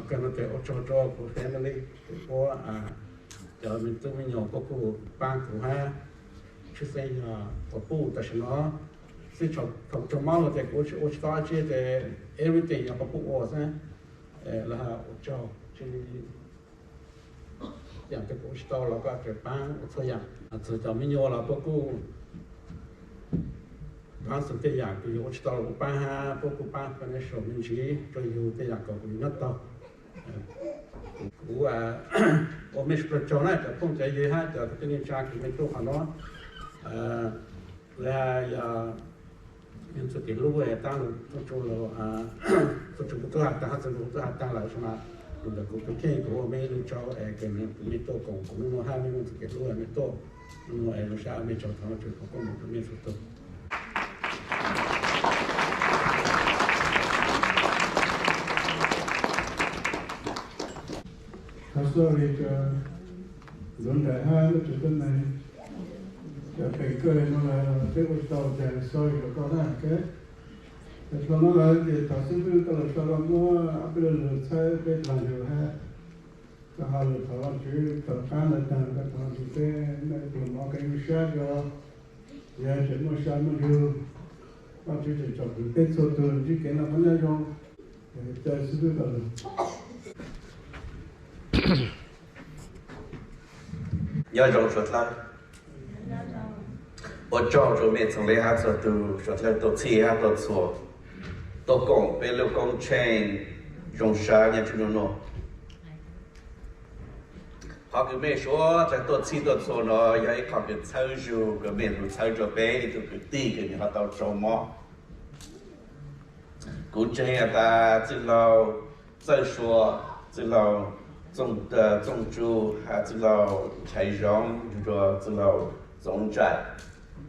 Kawg no ces ua tsaug rau kuv family, kuv puab cov me tub me nyuam puab kuj paab kuv hab, tshwj xeeb yog puab puj tam sim no, xij thaum raug mob los ces kuv ua tsis tau dab tsi ces everything yog puab puj ua xwb. Lawv ua tsaug, tsi yaam twg kuv ua tsis tau los koj tseem paab ua txhua yaam. Txug cov me nyuam los puab kuj paab xwb, tej yaam kws yug ua tsis tau los puab paab hab puab kuj paab financial me ntsiv rua yug tej yaam kom kuv yug nyob taug. Kuv ua mej suav dlawg tsaug na cov phooj cov ywg hab cov kwv tij neej tsa kws mej tuaj qhov no. Lawv yog txuj kev hlub taab lug tuaj tsuj lug, tuaj tsuj kuv tub has taag hab txug kuv tub has taag lawm, tsi mas lug ntawm kuv tus kheej kuv ua mej ib lub tsaug es kws mej tuaj koom kuv nub nua hab mej muaj txuj kev hlub mej tuaj nub nua es zoo sab mej tsaug thov Vaajtswv foom koob moov rua mej txhua tug. Thov sorry rua Ntxoov Nraim hab Tub Tub Neeg, cov peem kawg no lawm peb ua tsis tau cas sorry rua koj na. Thaum no lawm ces thov xib fwb koj lug sau koj muab ob peb lo lug txhawb peb dlaag yug hab koj ho lug thov Vaajtswv tom qaab ntawd taag koj thov ntxiv peb mej pluag mov koj yeej sab rua, yog tseem muaj sab muaj ntsug, Vaajtswv tseem tsom kwm peb txhua tug ntsib kev noj qab nyob zoo. Caw xib fwb tau lug. Nyob zoo suav dlawg. Ua tsaug rua mej txhua leej hab txhua tug suav dlawg tuaj txhij hab tuaj txhua, tuaj koom peb lub koob tsheej zoo sab nyob rua nub nua. Qhov kws mej suav dlawg tuaj txhij tuaj txhua no yog ib qho kws txhawb zug kws mej lug txhawb rua peb ib tug kwv tij kws nwg ho tau raug mob. Kuv ntseeg has tas txwj laug Txawj Sua, txwj laug Txooj Tsu, hab txwj laug Nchaiv Zoov, nrug rua txwj laug Txoov Nraim,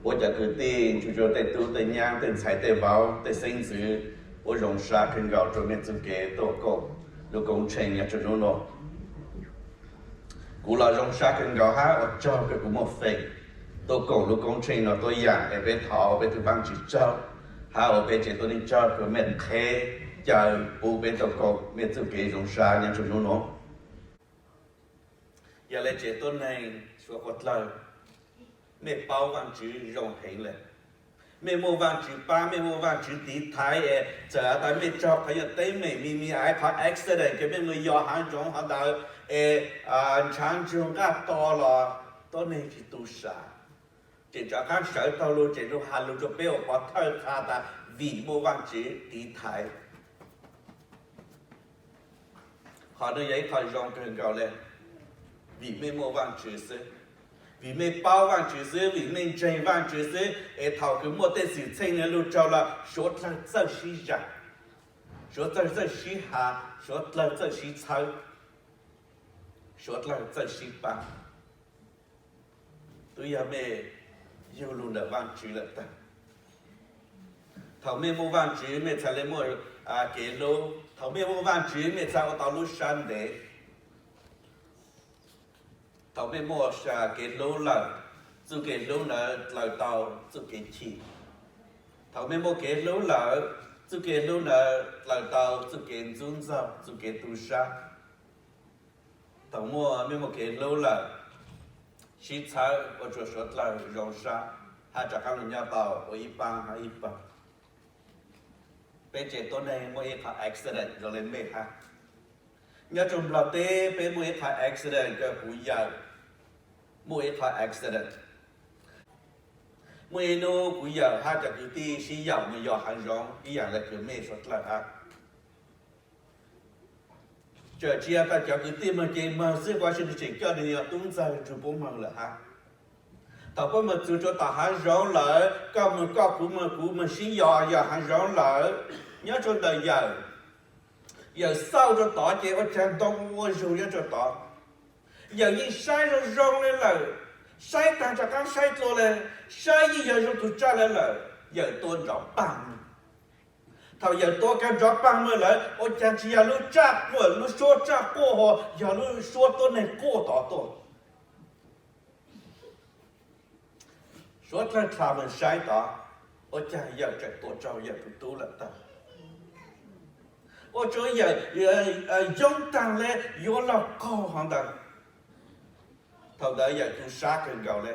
puab cov kwv tij nrug rua tej tub tej nyab tej ntxhais tej vauv tej xeeb ntxwv, puab zoo sab kawg nkaus rua mej txuj kev tuaj koom lub koob tsheej nyob rua nub nua. Kuv los zoo sab kawg nkaus hab ua tsaug kws kuv muaj feem tuaj koom lub koob tsheej no tuab yaam es peb thov peb tug Vaajtswv tsaug, hab ua peb tsev tuab neeg tsaug kws mej qheb caw pub peb tuaj koom mej txuj kev zoo sab nyob rua nub nua. Yog le tsev tuab neeg suav dlawg, mej paub Vaajtswv zoo heev le. Mej muaj Vaajtswv paab, mej muaj Vaajtswv tiv thaiv es txawm has tas mej raug qhov nyuas teeb meem me me, ib qhov accident kws mej mus yos haav zoov hov ntawd es ntshav ntsuag nqaj to los tuab neeg tsi tu sam, tseem rov qaab sawv taug lug tseem lug has lug rua peb ua pov thawj qha tas vim muaj Vaajtswv tiv thaiv. Qhov no yog ib qho zoo kawg nkaus le, vim mej muaj Vaajtswv xwb, vim mej paub Vaajtswv xwb, vim mej ntseeg Vaajtswv xwb es thaum kws muaj tej xwm txheej nwg lug raug los suav dlawg txawj sib zam, suav dlawg txawj sib has, suav dlawg txawj sib txhawb, suav dlawg txawj sib pab. Twb yog mej yug lug ntawm Vaajtswv lawm tag. Thaum mej muaj Vaajtswv mej txhad le muaj kev hlub, thaum mej muaj Vaajtswv mej txhad ua tau lub sab ntev. Thaum mej muaj kev hlub lawm, txuj kev hlub ntawd dlaws tau txuj kev chim. Thaum mej muaj kev hlub lawm, txuj kev hlub ntawd dlaws tau txuj kev ntxub ntxaug, txuj kev tu sab. Thaum muaj, mej muaj kev hlub lawm, sib txhawb ua rua suav dlawg zoo sab, hab rov qaab lug nyob tau ua ib paab hab ib paag. Peb tsev tuab neeg muaj ib qho accident zoo le mej hab. Nyob rua Nplog teb peb muaj ib qho accident kws kuv yawm muaj ib qho accident. Muaj ib nub kuv yawm hab cov kwv tij sib yaum mus yos haav zoov ib yaam le kws mej suav dlawg hab. Txawm tsi has tas cov kwv tij moog ces moog xwb, kuv tsi tseem coj nwg yog tub ntxawg nrug puab moog lawm hab. Thaum puab moog txug rua tom haav zoov lawm, koj moog koj, kuv moog kuv, moog sib yos yos haav zoov lawm, nyob rua ntawm yawm, yawm xauj rua tod ces ua caag ntoo ua zug nyob rua tod. Yawm yeej saib zoo zoo le lawm, saib taag rov qaab saib dlua le, saib yeej yog zoo tug tsaj le lawm, yawm tua nrov paag moog. Thaum yawm tua kag nrov paag moog lawm, ua caag tsi yog lub tsaj quaj, lub suab tsaj quaj hos yog lub suab tuab neeg quaj tod tuaj. Suav dlawg txhad moog saib tod, ua caag yawm tseem tua raug yawm tug tub lawm tag. Ua rua yawm yoob taag le yuav lug qaug hov ntawd. Thaum ntawd yawm tu sab kawg nkaus le.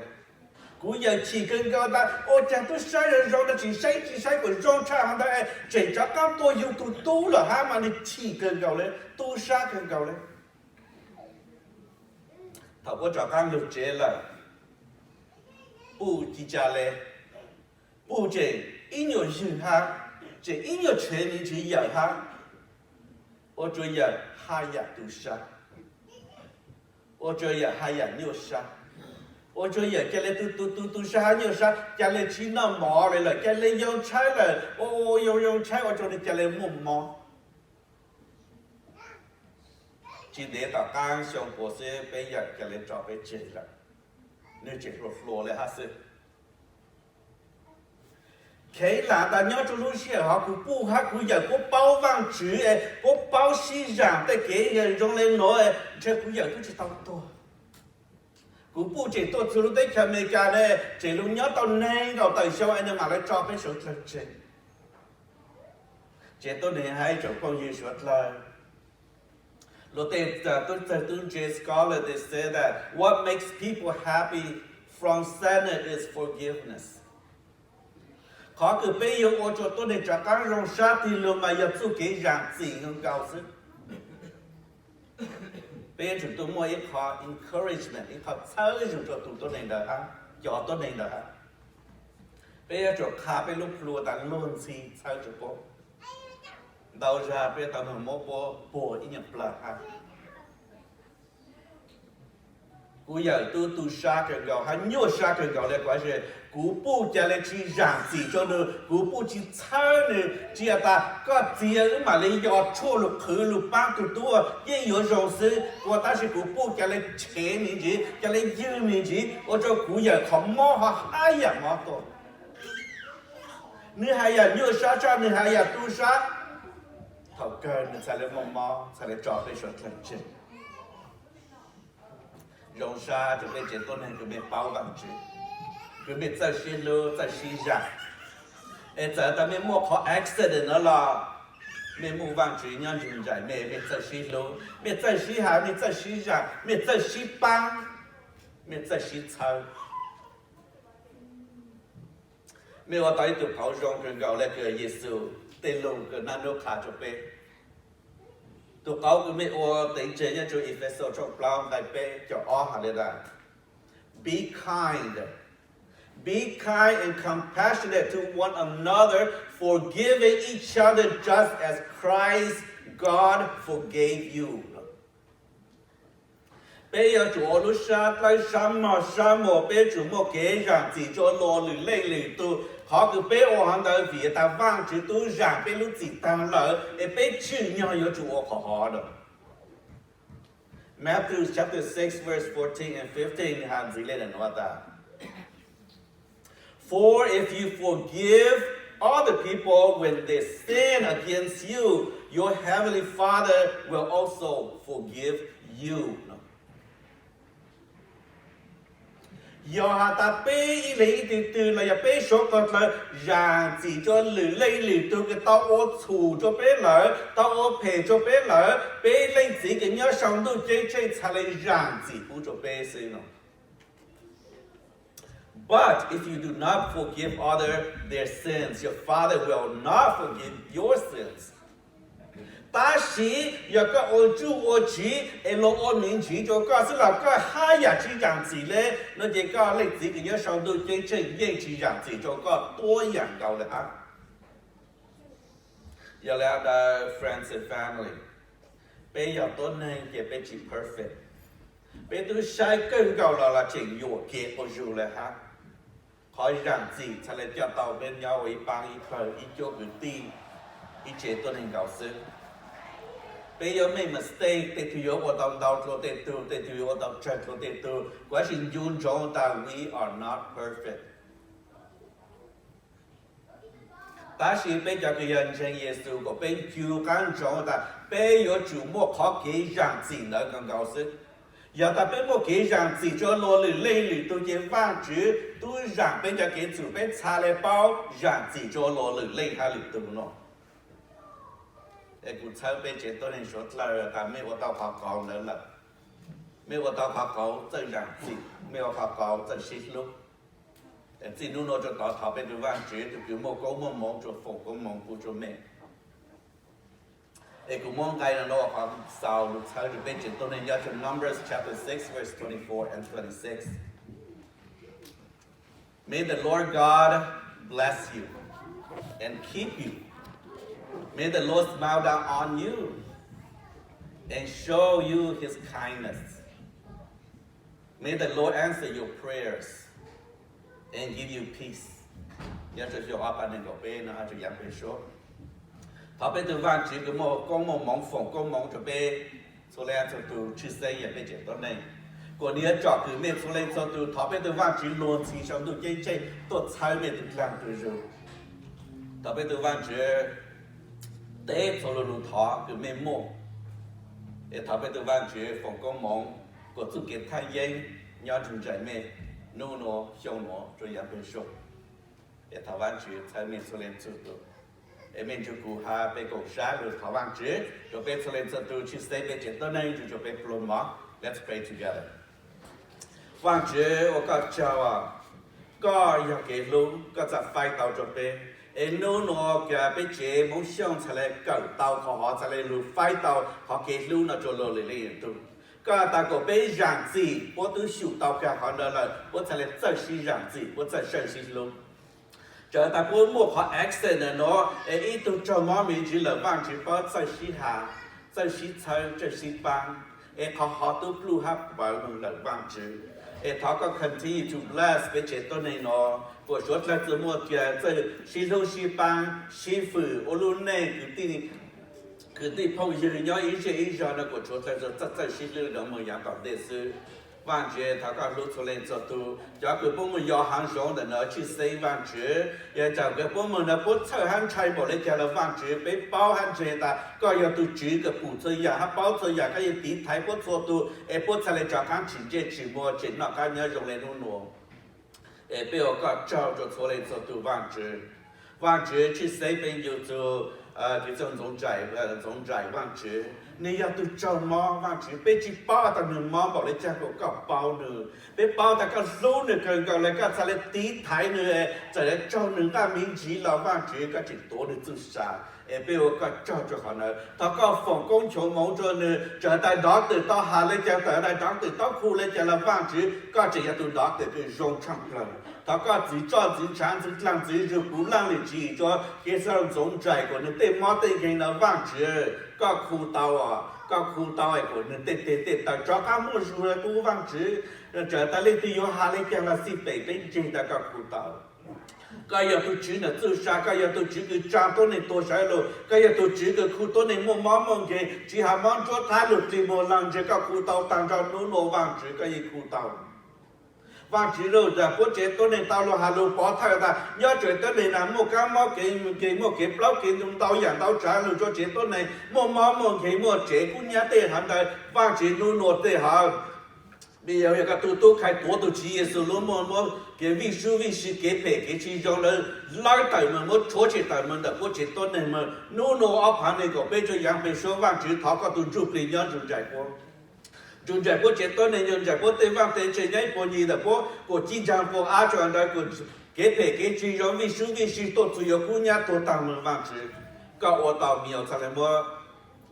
Kuv yawm chim kawg nkaus tas ua caag tub sab zoo zoo no tsi saib tsi saib kuas zoo tshaj hov ntawd, tseem rov qaab tua yug tug tub lawm hab mas nwg chim kawg nkaus le, tu sab kawg nkaus le. Thaum puab rov qaab lug tsev lawm, Puj ci ca le, Puj tseem ib nyuas ywg hab, tseem ib nyuas tshev me ntsis yawm hab. Ua rua yawm haj yam tu sab, ua rua yawm haj yam nyuaj sab, ua rua yawm ca le tu tu tu tu sab hab nyuaj sab, ca le tsi noj mov le lawm, ca le yoo tshaib lawm, ua ua yoo yoo tshaib ua rua nwg ca le muaj mob. Tsi ntev tom qaab xyoo puas xwb peb yawm ca le tso peb tseg lawm, nwg tseem hluas hluas le hab xwb. Kheev lam tas nyob rua lub sij hawm hov kuv Puj hab kuv yawm puab paub Vaajtswv es puab paub sib zaam tej kev zoo le nuav, ntshe kuv yawm tub tsi tau tuag. Kuv Puj tseem tuaj txug lub teb chaws Amelikas ne, tseem lug nyob tau neeg nkaum tawm xyoo es nwg mam le tso peb suav dlawg tseg. Ces tuab neeg hab ib tsoom phooj ywg suav dlawg, luag tej tub txawg tub ntse scholar, they say that what makes people happy from sadness is forgiveness. Qhov kws peb yuav ua rua tuab neeg rov qaab zoo sab tig lug mas yog txuj kev zaam txim nkaus xwb. Peb yuav tsum tau muaj ib qho encouragement, ib qho txhawb zug rua tug tuab neeg ntawd hab, cov tuab neeg ntawd hab. Peb yuav tsum qha peb lub plhu tas luag ntxhi txhawb rua puab. Ntau zag peb tau nug muab puab puag ib nyuag plawg hab. Kuv yawm tub tu sab kawg nkaus hab nyuaj sab kawg nkaus le kuv, kuv Puj ca le tsi zaam txim rua nwg, kuv Puj tsi txhawb nwg, tsi has tas koj txiv wb mam le yog tshuaj lug qhwv lug paab tug tub yeej yuav zoo xwb, ua tab sis kuv Puj ca le tshev me ntsis, ca le ywg me ntsis ua rua kuv yawm qhov mob ho hab yam mob tuaj. Nwg has yam nyuaj sab tshaj, nwg has yam tu sab, thaum kawg nwg txhad le muaj mob, txhad le tso peb suav dlawg tseg. Zoo sab rua peb tsev tuab neeg kws mej paub Vaajtswv, kws mej txawj sib hlub txawj sib zam. Es txawm tas mej muaj qhov accident nuav los mej muaj Vaajtswv nyob ntsug nraim mej, mej txawj sib hlub, mej txawj sib has, mej txawj sib zam, mej txawj sib paab, mej txawj sib txhawb. Mej ua tau ib tug qauv zoo kawg nkaus le kws Yexus tej lug kws naj nub qha rua peb. Tug qauv kws mej ua teev tseg nyob rua Efexus tshooj plaub nqai peb caug ob has le tas, Be kind, be kind and compassionate to one another, forgiving each other just as Christ God forgave you. Peb yuav tsum ua lub sab dlawb sab mog sab muag, peb yuav tsum muaj kev zaam txim rua luas lwm leej lwm tug. Qhov kws peb ua hov ntawd vim tas Vaajtswv tub zaam peb lub txim taag lawm, es peb tsim nyog yuav tsum ua qhov hov ntawd. Matthew chapter six verse fourteen and fifteen has ntxiv le nuav tas, For if you forgive other people when they sin against you, your heavenly Father will also forgive you. Yog has tas peb ib leeg ib tug twg los yog peb suav dlawg zaam txim rua lwm leej lwm tug kws tau ua txhum rua peb lawm, tau ua phem rua peb lawm, peb Leej Txiv kws nyob sau ntuj ceeb tsheej txhad le zaam txim pub rua peb xwb no. But if you do not forgive other their sins, your Father will not forgive your sins. Tab sis yog koj ua tsuj ua tsiv es luag ua me ntsis rua koj xwb los koj haj yam tsi zaam txim le, no ces koj Leej Txiv kws nyob sau ntuj ceeb tsheej yeej tsi zaam txim rua koj tuab yaam nkaus le hab. Yog le hab, friends and family, peb yog tuab neeg ces peb tsi perfect. Peb tub saib kawg nkaus los los tseem yuam kev quas zug le hab. Qhov zaam txim txhad le coj tau peb nyob ua ib paab ib pawg ib cuab kwv tij, ib tsev tuab neeg nkaus xwb. Peb yuav mej mistake, tej tug yuav ua tau ntau dlua tej tug, tej tug yuav ua tau tsawg dlua tej tug, kuv tab sis ncu ntsoov tas we are not perfect. Tab sis peb cov kws yog ntseeg Yexus kuas peb ncu qaab ntsoov tas peb yuav tsum muaj qhov kev zaam txim ntawd nkaus nkaus xwb. Yog tas peb muaj kev zaam txim rua luag lwm leej lwm tug ces Vaajtswv tub zaam peb cov kev txhum peb txhad le paub zaam txim rua luag lwm leej hab lwm tug no. Es kuv txhawb peb tsev tuab neeg suav dlawg tas mej ua tau qhov qauv ntawd lawm. Mej ua tau qhov qauv txawj zaam txim, mej ua qhov qauv txawj sib hlub. Txij hnub nuav rua tod thov peb tug Vaajtswv tug kws muaj koob muaj moov rua foom koob moov pub rua mej. Es kuv muab nqai no ua qhov xaus lug txhawb rua peb tsev tuab neeg nyob rua Numbers chapter six, verse twenty-four and twenty-six. May the Lord God bless you and keep you. May the Lord smile down on you and show you his kindness. May the Lord answer your prayers and give you peace. Nyob rua xyoo ob phav neeg nkaum peb no hab rua yaav peb suab. Thov peb tug Vaajtswv kws muaj koob muaj moov foom koob moov rua peb txhua leej txhua tug tshwj xeeb yog peb tsev tuab neeg. Kuas nwg yuav tsom kwm mej txhua leej txhua tug, thov peb tug Vaajtswv luag ntxhi sau ntuj ceeb tsheej tuaj txhawb mej tug dlaag tug zug. Thov peb tug Vaajtswv teb txhua lug lug thov kws mej muaj. Es thov peb tug Vaajtswv foom koob moov kuas txuj kev thaaj yeeb nyob nrug nraim mej nub nuav xyoo nuav rua yaav peb suab. Es thov Vaajtswv txhawb mej txhua leej txhua tug. Es mej nrug kuv hab peb koom sab lug thov Vaajtswv rua peb txhua leej txhua tug tshwj xeeb peb tsev tuab neeg nrug rua peb pluag mov. Let's pray together. Vaajtswv ua koj tsaug, koj yog kev hlub, koj txawm faib tau rua peb. Es nub nuav kws peb tsev Hmoob Xyooj txhad le kawm tau qhov, txhad le lug faib tau qhov kev hlub no rua luag lwm leej lwm tug. Koj tas kuas peb zaam txim, puab tub xyum tau kag qhov ntawd lawm, puab txhad le txawj sib zaam txim, puab txawj sib hlub. Txawm tas puab muaj qhov accident nuav es ib tug raug mob me ntsis lawm, Vaajtswv paub txawj sib has, txawj sib txhawb, txawj sib paab, es qhov hov tub pluj hab pawv moog lawm Vaajtswv. Es thov koj continue to bless peb tsev tuab neeg nuav, kuas suav dlawg txhua muaj tias txawj sib hlub sib paab, sib fwm ua lub neej kwv tij phooj ywg nyob ib zej ib zog no kuas suav dlawg txawj txawj sib hlub rov moog yaav tom ntej xwb. Vaajtswv thov koj hlub txhua leej txhua tug, cov kws puab muaj yos haav zoov ntawm nuav tshwj xeeb Vaajtswv, yog tsaam kws puab moog nuav puab txhawj hab ntshai npaum le caag los Vaajtswv peb paub hab ntseeg tas koj yog tug Tswv kws pum txhua yaam hab paub txhua yaam, koj yeej tiv thaiv puab txhua tug es puab txhad le rov qaab tsim ntsej tsim muag tseem noj qab nyob zoo le nub nuav. Es peb ua koj tsaug rua txhua leej txhua tug Vaajtswv. Vaajtswv tshwj xeeb peb ncu txug kws txawj Ntxoov Ntxai, Ntxoov Ntxai Vaajtswv, nwg yog tug raug mob Vaajtswv, peb tsi paub tas nwg mob npaum le caag kuas koj paub nwg. Peb paub tas koj hlub nwg kawg nkaus le koj txhad le tiv thaiv nwg, txawm le raug nwg nqaj me ntsis los Vaajtswv koj tseem tuav nwg txuj sa. Es peb ua koj tsaug rua qhov ntawd, thov koj foom koob nchoov moov rua nwg, txawm tas doctor tau has le caag, txawm tas doctor tau khu le caag los Vaajtswv koj tseem yog tug doctor kws zoo tshaaj plawg. Thov koj txwv roj txwv ntshaav txwv dlaag txwv zug puv laaj lwm tswv yim rua kws txawj Ntxoov Ntxai kuas nwg tej mob tej nkeeg no Vaajtswv koj khu tau, koj khu tau es kuas nwg tej teg tej taw rov qaab muaj zug le qub Vaajtswv. Txawm tas leej twg yuav has le caag los xij peem peb ntseeg tas koj khu tau. Koj yog tug Tswv nwg txuj sa, koj yog tug Tswv kws tsaa tuab neeg tuag sawv lug, koj yog tug Tswv kws khu tuab neeg muaj mob muaj nkeeg, tsi has mob nruab thab lug plig muag laag ntseg, koj khu tau taag nrho nub nua Vaajtswv koj yeej khu tau. Vaajtswv lug tas puab tsev tuab neeg tau lug has lug pov thawj tas nyob tsev tuab neeg na muaj kab mob kev nkeeg muaj kev plaub kev ntug ntau yaam ntau tsav lug rua tsev tuab neeg muaj mob muaj nkeeg muaj tsev kub nyab tej hov ntawd Vaajtswv nub nua tej hov. Vim yog koj tug tub khai tuav tug Tswv Yexus lub muag muab kev vij sub vij sw kev phem kev tsi zoo lawv lawb tawm moog muab rhuav tshem tawm moog ntawm puab tsev tuab neeg moog. Nub nua ob phaav neeg kaum peb rua yaav peb suab Vaajtswv thov koj tug ntsuj plig nyob nrug nraim puab. Nrug nraim puab tsev tuab neeg, nrug nraim puab tej vaaj tej tse nyob ib puag nyig ntawm puab kuas cib nraag puag av rua ntawd kuas kev phem kev tsi zoo vij sub vij sw tuaj txug yuav kub nyab tuag taag moog Vaajtswv. Koj ua tau, miv yog txhad le muab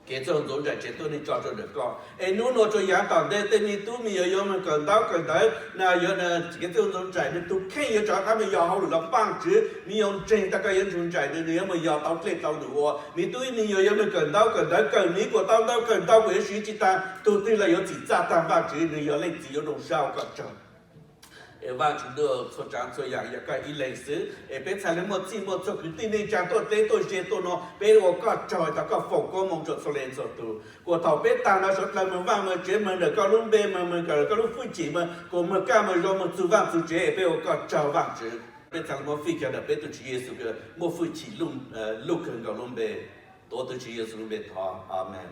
kev txawj Ntxoov Ntxai tsev tuab neeg tso rua ntawm koj. Es nub nua rua yaav tom ntej tej me tub me nyuam yuav moog kawm ntaub kawm ntawv na, yuav kev txawj Ntxoov Ntxai nwg tug kheej yuav rov qaab moog yos hauj lwm los Vaajtswv, miv yog ntseeg tas koj yuav nrug nraim nwg, nwg yuav moog yos tau dlej tau num ua. Miv tub me nyuam yuav moog kawm ntaub kawm ntawv, kawm miv kuas tau ntaub kawm ntau kuas yuav siv tsi taag, tug twg los yuav txim txaj taag Vaajtswv, nwg yog leej txiv yuav zoo sab ua koj tsaug. Es Vaajtswv ntuj, txhua tsaav txhua yaam yog koj ib leeg xwb, es peb txhad le muaj txhij muaj txhua kwv tij neej tsaa tuaj dleb tuaj ze tuaj nua, peb ua koj tsaug, thov koj foom koob moov rua txhua leej txhua tug. Kuas thaum peb taag no suav dlawg moog vaaj moog tsev moog ntawm koj lub npe moog, moog kawm koj lub fwj chim moog, kuas moog kaj moog zoo moog txug vaaj txug tsev, es peb ua koj tsaug Vaajtswv. Peb txhad le muab fij kag ntawm peb tug Tswv Yexus kws muaj fwj chim luj kawg nkaus lub npe. Tuav tug Tswv Yexus lub npe thov, amees.